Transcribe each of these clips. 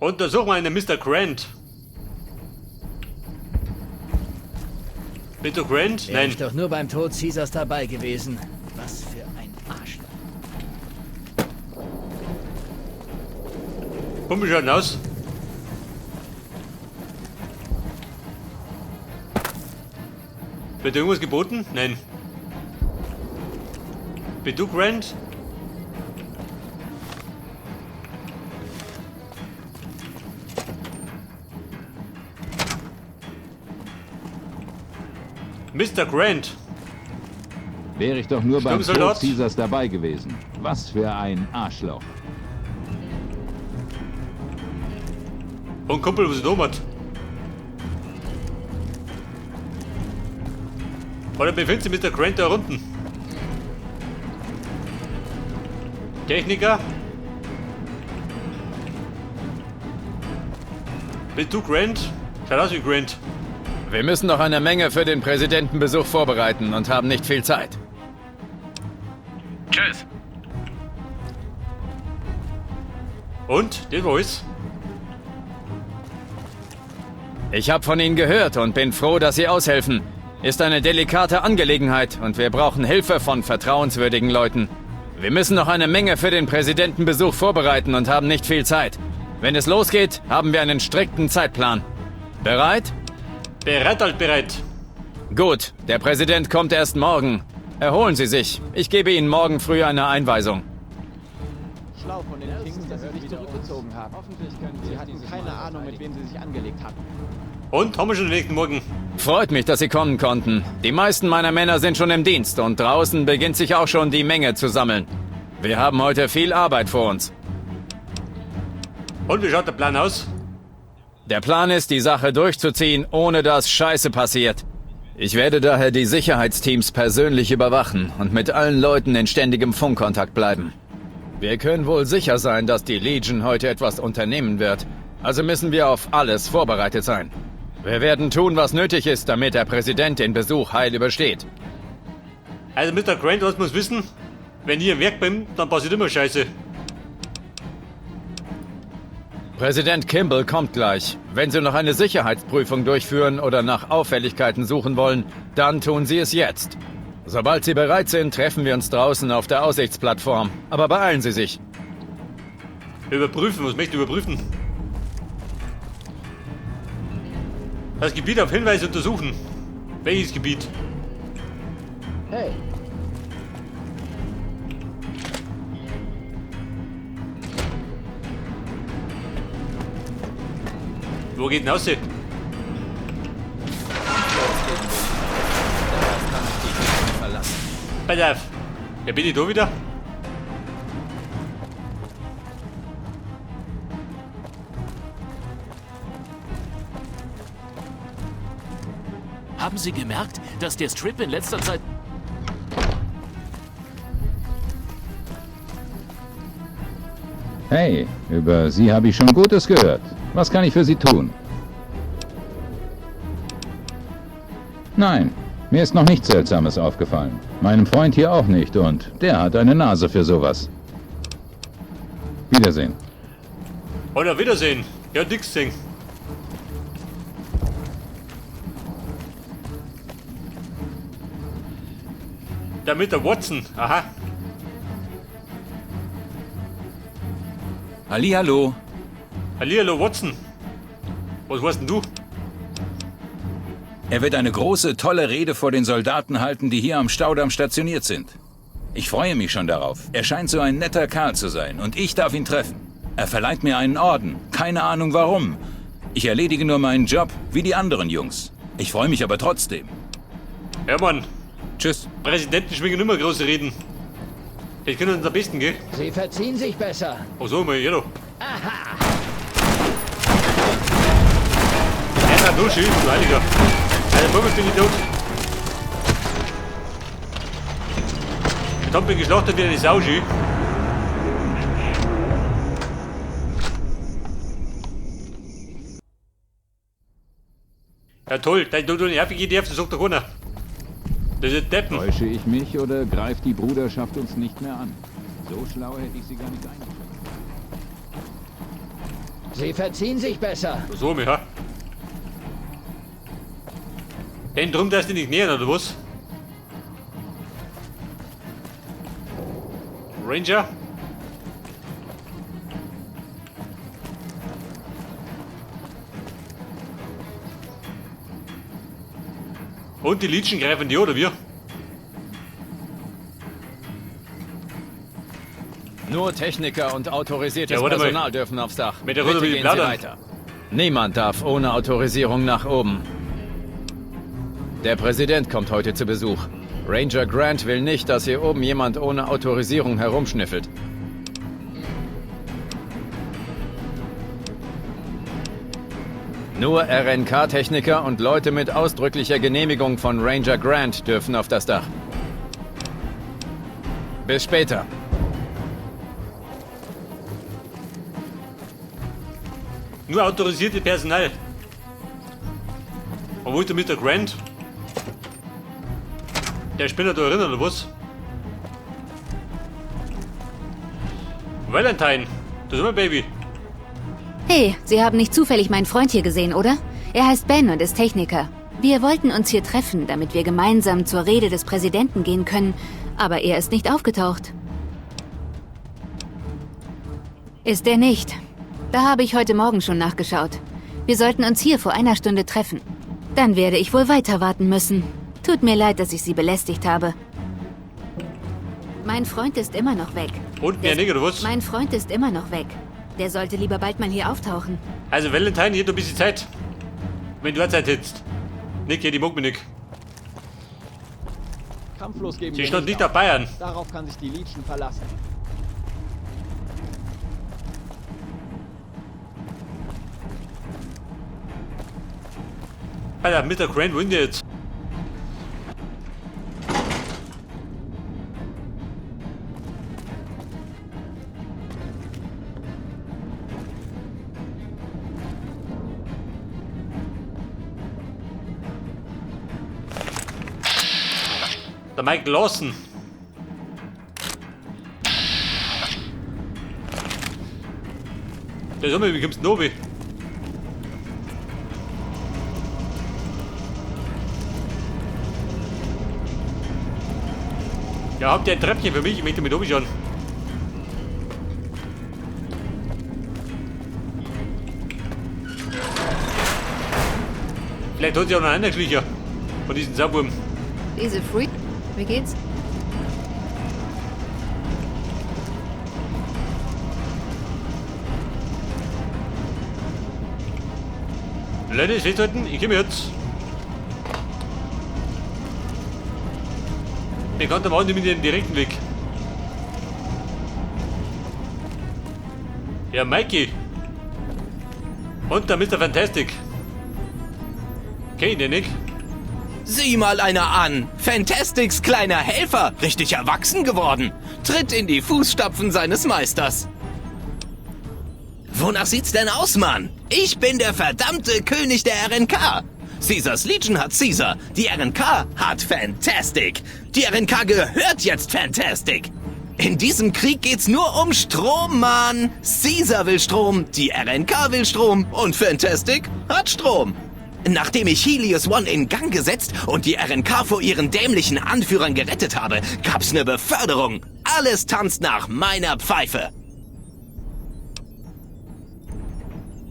Und da suchen wir einen Mr. Grant. Bitte Grant? Wäre Nein. ich doch nur beim Tod Caesars dabei gewesen. Was für ein Arschloch. Komm schon aus. Wird irgendwas geboten? Nein. Bist du Grant? Mr. Grant. Wäre ich doch nur beim Tod Sturmsoldat? Caesars dabei gewesen. Was für ein Arschloch. Und Kumpel, was ist da hat? Oder befindet sich Mr. Grant da unten? Techniker? Bist du Grant? Schaut aus wie Grant. Wir müssen noch eine Menge für den Präsidentenbesuch vorbereiten und haben nicht viel Zeit. Tschüss. Und? Das war alles. Ich habe von Ihnen gehört und bin froh, dass Sie aushelfen. Ist eine delikate Angelegenheit und wir brauchen Hilfe von vertrauenswürdigen Leuten. Wir müssen noch eine Menge für den Präsidentenbesuch vorbereiten und haben nicht viel Zeit. Wenn es losgeht, haben wir einen strikten Zeitplan. Bereit? Bereit, alt bereit. Gut, der Präsident kommt erst morgen. Erholen Sie sich. Ich gebe Ihnen morgen früh eine Einweisung. Schlau von den Kings, dass sie sich zurückgezogen haben. Sie hatten keine Ahnung, mit wem sie sich angelegt hatten. Und? Haben wir schon den nächsten Morgen? Freut mich, dass Sie kommen konnten. Die meisten meiner Männer sind schon im Dienst und draußen beginnt sich auch schon die Menge zu sammeln. Wir haben heute viel Arbeit vor uns. Und wie schaut der Plan aus? Der Plan ist, die Sache durchzuziehen, ohne dass Scheiße passiert. Ich werde daher die Sicherheitsteams persönlich überwachen und mit allen Leuten in ständigem Funkkontakt bleiben. Wir können wohl sicher sein, dass die Legion heute etwas unternehmen wird. Also müssen wir auf alles vorbereitet sein. Wir werden tun, was nötig ist, damit der Präsident den Besuch heil übersteht. Also Mr. Grant, was muss wissen? Wenn ich am Werk bin, dann passiert immer Scheiße. Präsident Kimball kommt gleich. Wenn Sie noch eine Sicherheitsprüfung durchführen oder nach Auffälligkeiten suchen wollen, dann tun Sie es jetzt. Sobald Sie bereit sind, treffen wir uns draußen auf der Aussichtsplattform. Aber beeilen Sie sich. Überprüfen, was möchte ich überprüfen? Das Gebiet auf Hinweise untersuchen. Welches Gebiet? Hey, Wo geht denn raus? Pass auf. Ja, bin ich da wieder? Haben Sie gemerkt, dass der Strip in letzter Zeit... Hey, über Sie habe ich schon Gutes gehört. Was kann ich für Sie tun? Nein, mir ist noch nichts Seltsames aufgefallen. Meinem Freund hier auch nicht und der hat eine Nase für sowas. Wiedersehen. Oder Wiedersehen. Ja, nix gesehen. Da mit der Watson. Aha. Hallihallo. Hallihallo, Watson. Was weißt denn du? Er wird eine große, tolle Rede vor den Soldaten halten, die hier am Staudamm stationiert sind. Ich freue mich schon darauf. Er scheint so ein netter Kerl zu sein und ich darf ihn treffen. Er verleiht mir einen Orden. Keine Ahnung warum. Ich erledige nur meinen Job, wie die anderen Jungs. Ich freue mich aber trotzdem. Ja, Mann. Tschüss. Präsidenten schwingen immer große Reden. Das können uns am besten, gell? Sie verziehen sich besser. Ach so, mal hier doch. Ja, na, du schießt, du Heiliger. Also, Moment bin ich tot. Jetzt hab ich geschlachtet wie eine Sau, schön. Ja toll, da du nicht aufgehen darfst, das sagt doch keiner. Das ist Deppen. Täusche ich mich oder greift die Bruderschaft uns nicht mehr an? So schlau hätte ich sie gar nicht eingeschätzt. Sie verziehen sich besser. So, ja. Denn drum, dass die nicht nähern, oder was? Ranger? Und die Legion greifen die, oder wir? Nur Techniker und autorisiertes Ja, warte mal. Personal dürfen aufs Dach. Mit der Bitte Runde mit gehen Sie plaudern. weiter. Niemand darf ohne Autorisierung nach oben. Der Präsident kommt heute zu Besuch. Ranger Grant will nicht, dass hier oben jemand ohne Autorisierung herumschnüffelt. Nur RNK-Techniker und Leute mit ausdrücklicher Genehmigung von Ranger Grant dürfen auf das Dach. Bis später. Nur autorisierte Personal. Und wo ist der Mr. Grant? Der Spinner da erinnert, oder was? Valentine, das ist mein Baby. Hey, Sie haben nicht zufällig meinen Freund hier gesehen, oder? Er heißt Ben und ist Techniker. Wir wollten uns hier treffen, damit wir gemeinsam zur Rede des Präsidenten gehen können, aber er ist nicht aufgetaucht. Ist er nicht. Da habe ich heute Morgen schon nachgeschaut. Wir sollten uns hier vor einer Stunde treffen. Dann werde ich wohl weiter warten müssen. Tut mir leid, dass ich Sie belästigt habe. Mein Freund ist immer noch weg. Und mehr nicht, oder was? Mein Freund ist immer noch weg. Der sollte lieber bald mal hier auftauchen. Also Valentine, hier du ein bisschen Zeit. Wenn du auch Zeit hättest. Nick, hier, die mag mich nicht. Kampflos geben Sie wir stand nicht auf. auf Bayern. Darauf kann sich die Legion verlassen. Alter, Mr. Grant, wo ist denn der jetzt? Der Mike Lawson. Der ist immer, wie kommst du denn runter? Ja, habt ihr ein Treppchen für mich? Ich möchte mit oben schauen. Vielleicht hat sich auch noch einer geschlichen. Von diesen Sauwurm. Diese Freak. Wie geht's? Leute, festhalten, ich komme jetzt. Bekannter Mann nimmt den direkten Weg. Ja, Mikey. Und der Mr. Fantastic. Kenn ich den nicht? Sieh mal einer an! Fantastics kleiner Helfer, richtig erwachsen geworden. Tritt in die Fußstapfen seines Meisters. Wonach sieht's denn aus, Mann? Ich bin der verdammte König der RNK. Caesars Legion hat Caesar, die RNK hat Fantastic. Die RNK gehört jetzt Fantastic. In diesem Krieg geht's nur um Strom, Mann. Caesar will Strom, die RNK will Strom und Fantastic hat Strom. Nachdem ich Helios One in Gang gesetzt und die RNK vor ihren dämlichen Anführern gerettet habe, gab's ne Beförderung. Alles tanzt nach meiner Pfeife.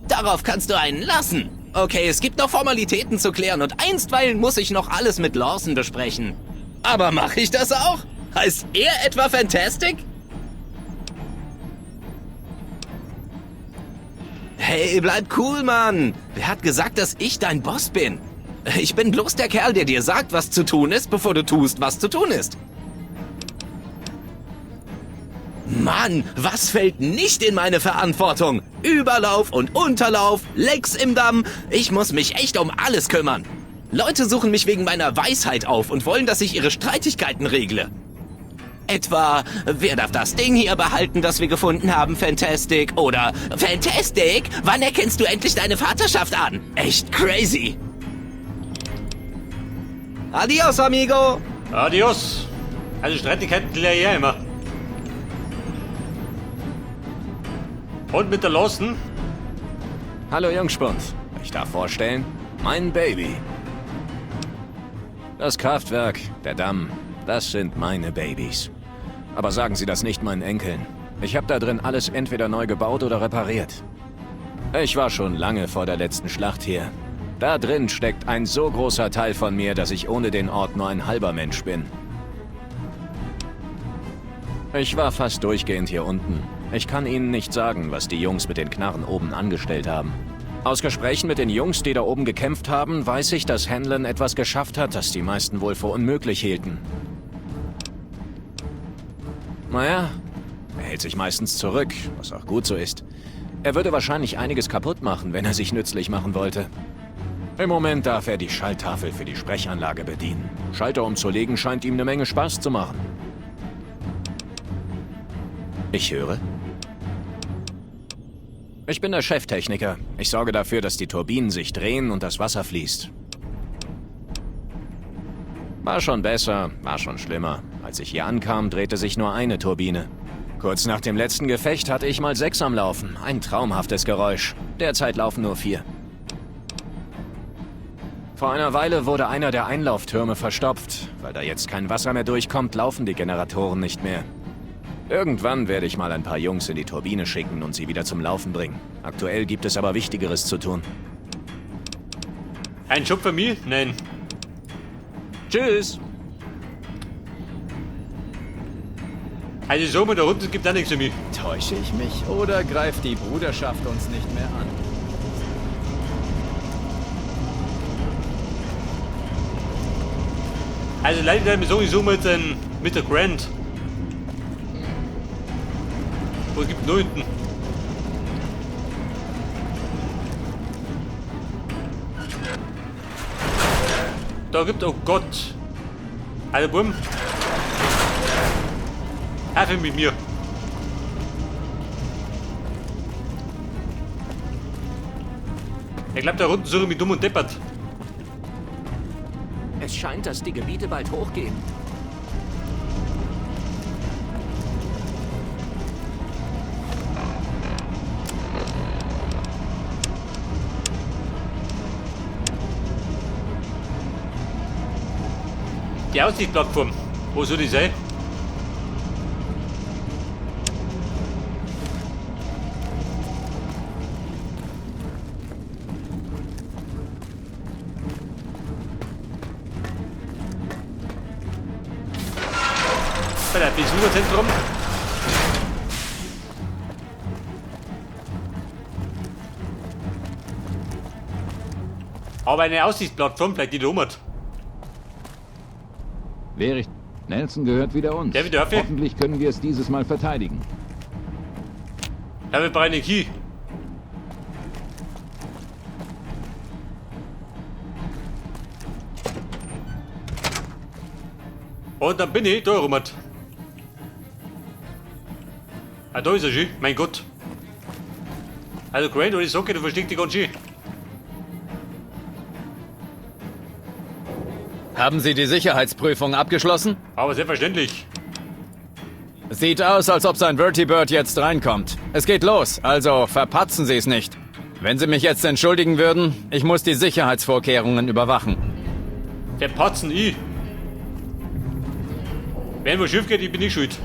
Darauf kannst du einen lassen. Okay, es gibt noch Formalitäten zu klären und einstweilen muss ich noch alles mit Lawson besprechen. Aber mache ich das auch? Heißt er etwa Fantastic? Hey, bleib cool, Mann. Wer hat gesagt, dass ich dein Boss bin? Ich bin bloß der Kerl, der dir sagt, was zu tun ist, bevor du tust, was zu tun ist. Mann, was fällt nicht in meine Verantwortung? Überlauf und Unterlauf, Lecks im Damm. Ich muss mich echt um alles kümmern. Leute suchen mich wegen meiner Weisheit auf und wollen, dass ich ihre Streitigkeiten regle. Etwa, wer darf das Ding hier behalten, das wir gefunden haben, Fantastic? Oder, Fantastic, wann erkennst du endlich deine Vaterschaft an? Echt crazy. Adios, amigo. Adios. Also Streitigkeiten kläre ich ja immer. Und mit der Lawson? Hallo Jungspund. Ich darf vorstellen, mein Baby. Das Kraftwerk, der Damm, das sind meine Babys. Aber sagen Sie das nicht meinen Enkeln. Ich habe da drin alles entweder neu gebaut oder repariert. Ich war schon lange vor der letzten Schlacht hier. Da drin steckt ein so großer Teil von mir, dass ich ohne den Ort nur ein halber Mensch bin. Ich war fast durchgehend hier unten. Ich kann Ihnen nicht sagen, was die Jungs mit den Knarren oben angestellt haben. Aus Gesprächen mit den Jungs, die da oben gekämpft haben, weiß ich, dass Hanlon etwas geschafft hat, das die meisten wohl für unmöglich hielten. Naja, er hält sich meistens zurück, was auch gut so ist. Er würde wahrscheinlich einiges kaputt machen, wenn er sich nützlich machen wollte. Im Moment darf er die Schalttafel für die Sprechanlage bedienen. Schalter umzulegen scheint ihm eine Menge Spaß zu machen. Ich höre. Ich bin der Cheftechniker. Ich sorge dafür, dass die Turbinen sich drehen und das Wasser fließt. War schon besser, war schon schlimmer. Als ich hier ankam, drehte sich nur eine Turbine. Kurz nach dem letzten Gefecht hatte ich mal 6 am Laufen. Ein traumhaftes Geräusch. Derzeit laufen nur 4. Vor einer Weile wurde einer der Einlauftürme verstopft. Weil da jetzt kein Wasser mehr durchkommt, laufen die Generatoren nicht mehr. Irgendwann werde ich mal ein paar Jungs in die Turbine schicken und sie wieder zum Laufen bringen. Aktuell gibt es aber Wichtigeres zu tun. Ein Job für mich? Nein. Tschüss. Also so mit der Runde gibt auch nichts für mich. Täusche ich mich oder greift die Bruderschaft uns nicht mehr an? Also leider mir sowieso mit den mit der Grant. Wo gibt es hinten? Da gibt, oh Gott. Also Bumm. Helfe mit mir. Ich glaube, da unten suche ich mich dumm und deppert. Es scheint, dass die Gebiete bald hochgehen. Die Aussichtsplattform. Wo soll die sein? Bei der Besucherzentrum. Aber eine Aussichtsplattform, vielleicht die da oben hat. Wäre ich. Nelson gehört wieder uns. Ja, wieder Hoffentlich können wir es dieses Mal verteidigen. Ja, wir brauchen eine Key. Und dann bin ich da rum. Ah, da ist er schon. Mein Gott. Also Grant, oder ich sag, du versteckst dich ganz schön. Haben Sie die Sicherheitsprüfung abgeschlossen? Aber selbstverständlich. Sieht aus, als ob sein Vertibird jetzt reinkommt. Es geht los, also verpatzen Sie es nicht. Wenn Sie mich jetzt entschuldigen würden, ich muss die Sicherheitsvorkehrungen überwachen. Verpatzen ich? Wenn was schief geht, ich bin nicht schuld.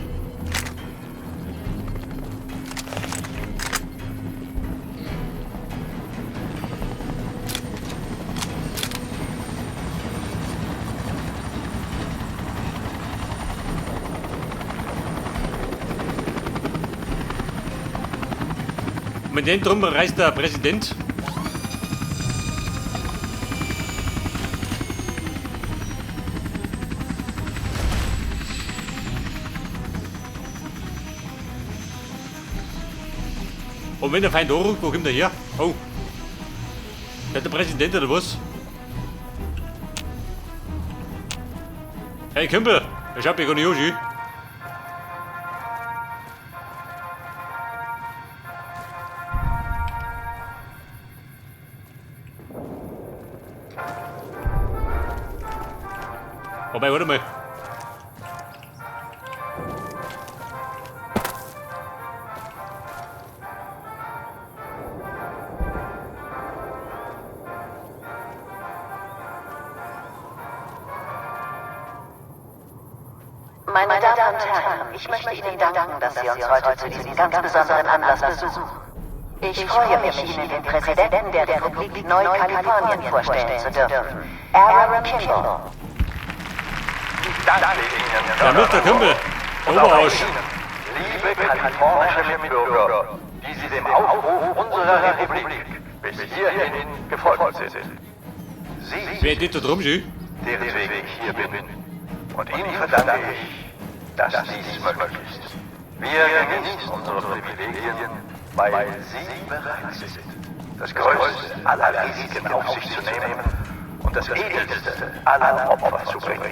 Mit dem drum reist der Präsident. Und wenn der Feind hochruft, wo kommt er her? Oh. Der Präsident oder was? Hey Kumpel, ich hab dich gar nicht an, Wobei, warte mal. Meine Damen und Herren, ich möchte Ihnen danken, dass Sie uns heute zu diesem ganz besonderen Anlass besuchen. Ich freue mich, Ihnen den Präsidenten der Republik Neukalifornien vorstellen zu dürfen, Aaron Kimball. Ich danke Ihnen. Ja, Mr. Kimball. Und auch Oberarsch. Ihnen, liebe kalifornische Mitbürger, die Sie dem Aufruf unserer Republik bis hierhin gefolgt sind. Sie, Wer geht da drum, Schü? deren Weg ich hier bin. Und Ihnen verdanke ich, dass dies möglich ist. Wir genießen unsere Privilegien, weil Sie bereit sind, das größte aller Risiken auf sich zu nehmen und das edelste aller Opfer zu bringen.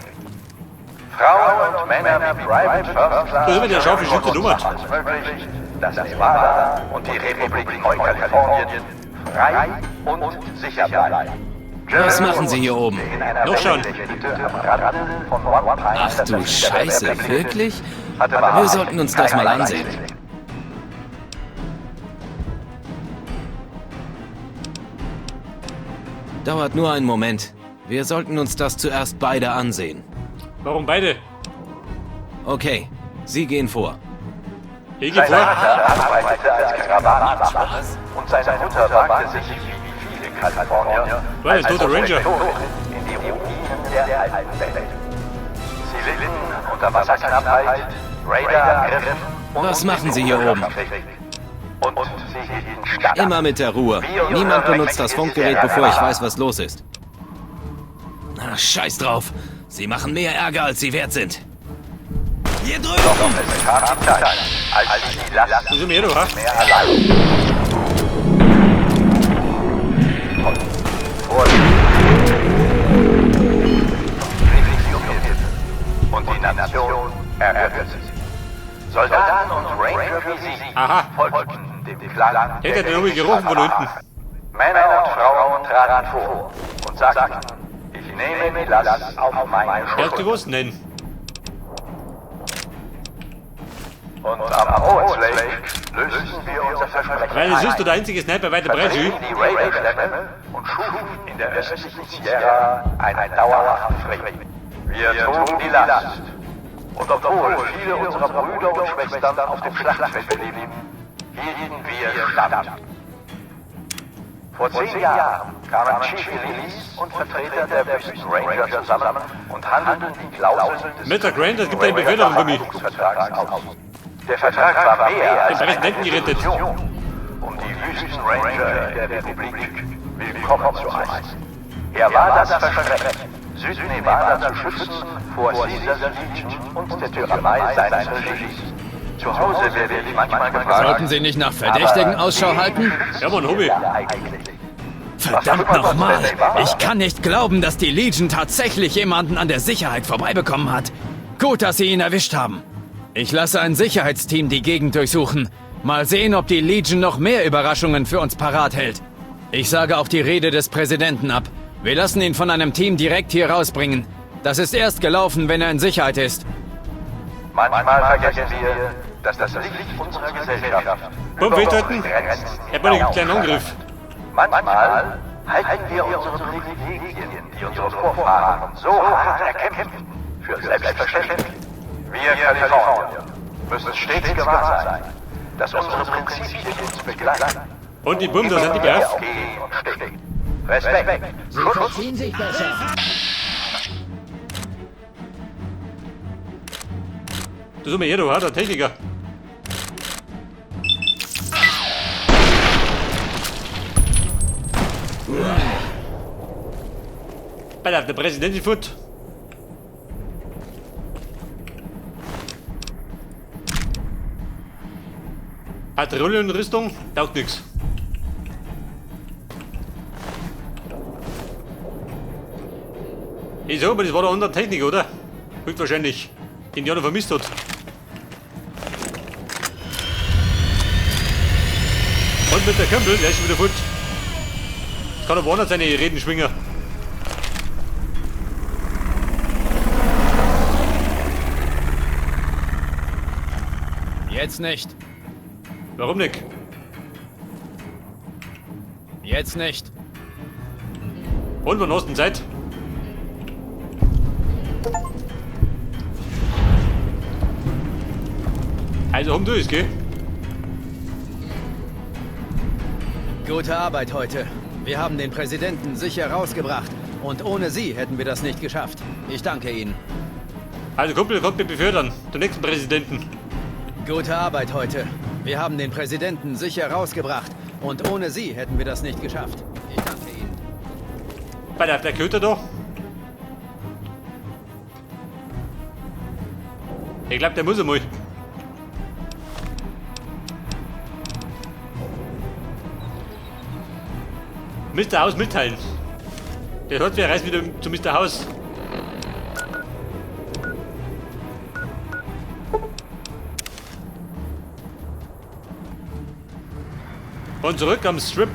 Frauen und Männer wie Private First Class Da sind wir der scharfe Schütze Nummer. machen es möglich, dass Nevada und die Republik Neukalifornien frei und sicher bleiben. Was machen Sie hier oben? Noch schauen. Ach du Scheiße, wirklich? Wir sollten uns das mal ansehen. Dauert nur einen Moment. Wir sollten uns das zuerst beide ansehen. Warum beide? Okay, Sie gehen vor. Ich geh Sein vor. Vater arbeitete als Karawanenmacher und seine Mutter wagte sich wie viele Kalifornier War ein toter Ranger. Prospektorin in die Ruinen der alten Welt. Sie litten unter Wasserknappheit, Raiderangriffen und Was machen Sie hier oben? Und sie hielten stand. Immer mit der Ruhe. Niemand benutzt das Funkgerät, bevor ich weiß, was los ist. Na, scheiß drauf. Sie machen mehr Ärger, als sie wert sind. Hier drüben! Es kam die Zeit, als die Last Da sind wir hier, ha? mehr allein vor rief sie um Hilfe. Und die Nation erhörte sie. Soldaten und Ranger wie sie Aha. folgten dem Klang Hätte er den irgendwie gerochen von unten. Männer und Frauen traten vor und sagten, ich nehme die Last auf meine Er hat Schultern. gewusst, nein. Und am Owens Lake lösten wir unser Versprechen Weil es ist ein. doch der einzige Sniper weiter breit, Schü. vertrieben die Raider-Stämme und schufen in der östlichen Sierra einen dauerhaften Frieden. Wir trugen die Last. Und obwohl viele unserer Brüder und Schwestern auf dem Schlachtfeld blieben, hielten wir stand. Vor 10 Jahren kamen Chief Elise und Vertreter der Wüsten-Ranger zusammen und handelten die Klauseln des Mr. Grant, es gibt einen Befehl darum für mich. Vertrags aus. Der Vertrag war mehr als Den Präsidenten eine gerettet. Institution, um die Wüstenranger in der Republik willkommen zu heißen. Er war das Versprechen, Südnevada zu schützen vor Caesars Legion und der Tyrannei seines Regimes. Zu Hause werde ich manchmal gefragt, Sollten Sie nicht nach Verdächtigen Ausschau halten? Ja, Mann, Hobby. eigentlich? Verdammt nochmal! Ich kann nicht glauben, dass die Legion tatsächlich jemanden an der Sicherheit vorbeibekommen hat. Gut, dass sie ihn erwischt haben. Ich lasse ein Sicherheitsteam die Gegend durchsuchen. Mal sehen, ob die Legion noch mehr Überraschungen für uns parat hält. Ich sage auch die Rede des Präsidenten ab. Wir lassen ihn von einem Team direkt hier rausbringen. Das ist erst gelaufen, wenn er in Sicherheit ist. Manchmal vergessen wir, dass das Licht unserer Gesellschaft Bumm, über wehtöten. unsere Grenzen Er hat einen kleinen Angriff. Manchmal halten wir unsere Privilegien, die unsere Vorfahren so hart erkämpften, für selbstverständlich. Wir Kalifornier müssen stets gewahr sein, dass unsere Prinzipien uns begleiten. Und die Bumm, da sind die Berf. Gehen und stehen. Respekt, Sie Schutz verziehen sich besser. Da sind wir hier, du, ha? Der Techniker. Alter, der Präsident ist fort. Patrouillenrüstung taugt nix. Ich sag mal, das war der andere Techniker, oder? Höchstwahrscheinlich. Den die einer vermisst hat. Und mit der Campbell, der ist schon wieder fort. Das kann aber auch nicht seine Reden schwingen. Jetzt nicht. Warum nicht? Jetzt nicht. Und wann hast du denn Zeit? Also, um durch, gell? Gute Arbeit heute. Wir haben den Präsidenten sicher rausgebracht. Und ohne Sie hätten wir das nicht geschafft. Ich danke Ihnen. Also Kumpel, kommt mir befördern. Zum nächsten Präsidenten. Gute Arbeit heute. Wir haben den Präsidenten sicher rausgebracht. Und ohne Sie hätten wir das nicht geschafft. Ich danke Ihnen. Bei der Köter da. Ich glaube, der muss einmal. Mr. House mitteilen. Der sollte wir reisen wieder zu Mr. House. Und zurück am Strip.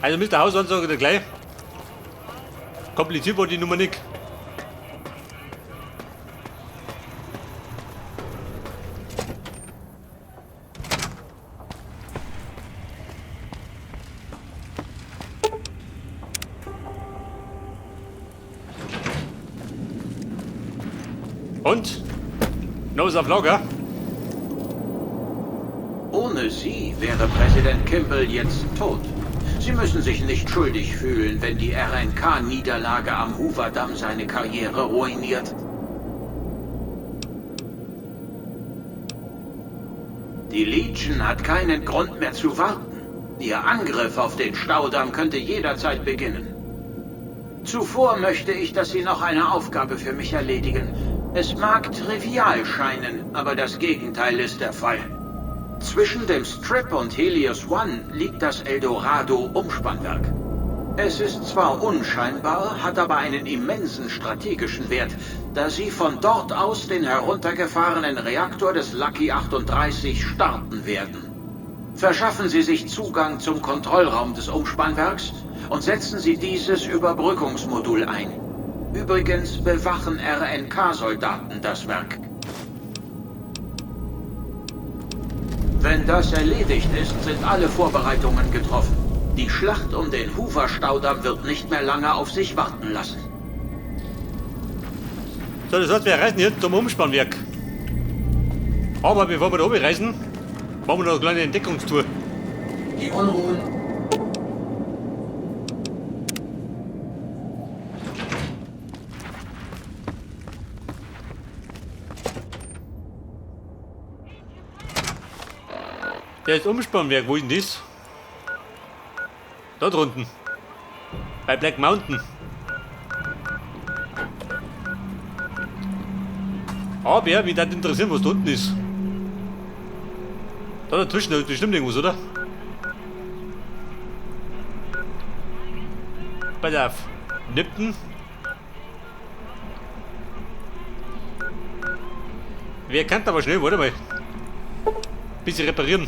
Also Mr. House ansage gleich. Kompliziert war die Nummer nicht. Und? Nose auf Lager. Ohne Sie wäre Präsident Kimball jetzt tot. Sie müssen sich nicht schuldig fühlen, wenn die RNK-Niederlage am Hoover-Damm seine Karriere ruiniert. Die Legion hat keinen Grund mehr zu warten. Ihr Angriff auf den Staudamm könnte jederzeit beginnen. Zuvor möchte ich, dass Sie noch eine Aufgabe für mich erledigen. Es mag trivial scheinen, aber das Gegenteil ist der Fall. Zwischen dem Strip und Helios One liegt das Eldorado-Umspannwerk. Es ist zwar unscheinbar, hat aber einen immensen strategischen Wert, da Sie von dort aus den heruntergefahrenen Reaktor des Lucky 38 starten werden. Verschaffen Sie sich Zugang zum Kontrollraum des Umspannwerks und setzen Sie dieses Überbrückungsmodul ein. Übrigens bewachen RNK-Soldaten das Werk. Wenn das erledigt ist, sind alle Vorbereitungen getroffen. Die Schlacht um den Hoover-Staudamm wird nicht mehr lange auf sich warten lassen. So, das heißt, wir reisen jetzt zum Umspannwerk. Aber bevor wir da oben reisen, machen wir noch eine kleine Entdeckungstour. Die Unruhen. Der ist Umspannwerk, wo ist denn das? Da drunten. Bei Black Mountain. Aber mich würde interessieren, was da unten ist. Da dazwischen ist bestimmt irgendwas, oder? Pass auf. Nipton. Wer kann aber schnell, warte mal. Bisschen reparieren.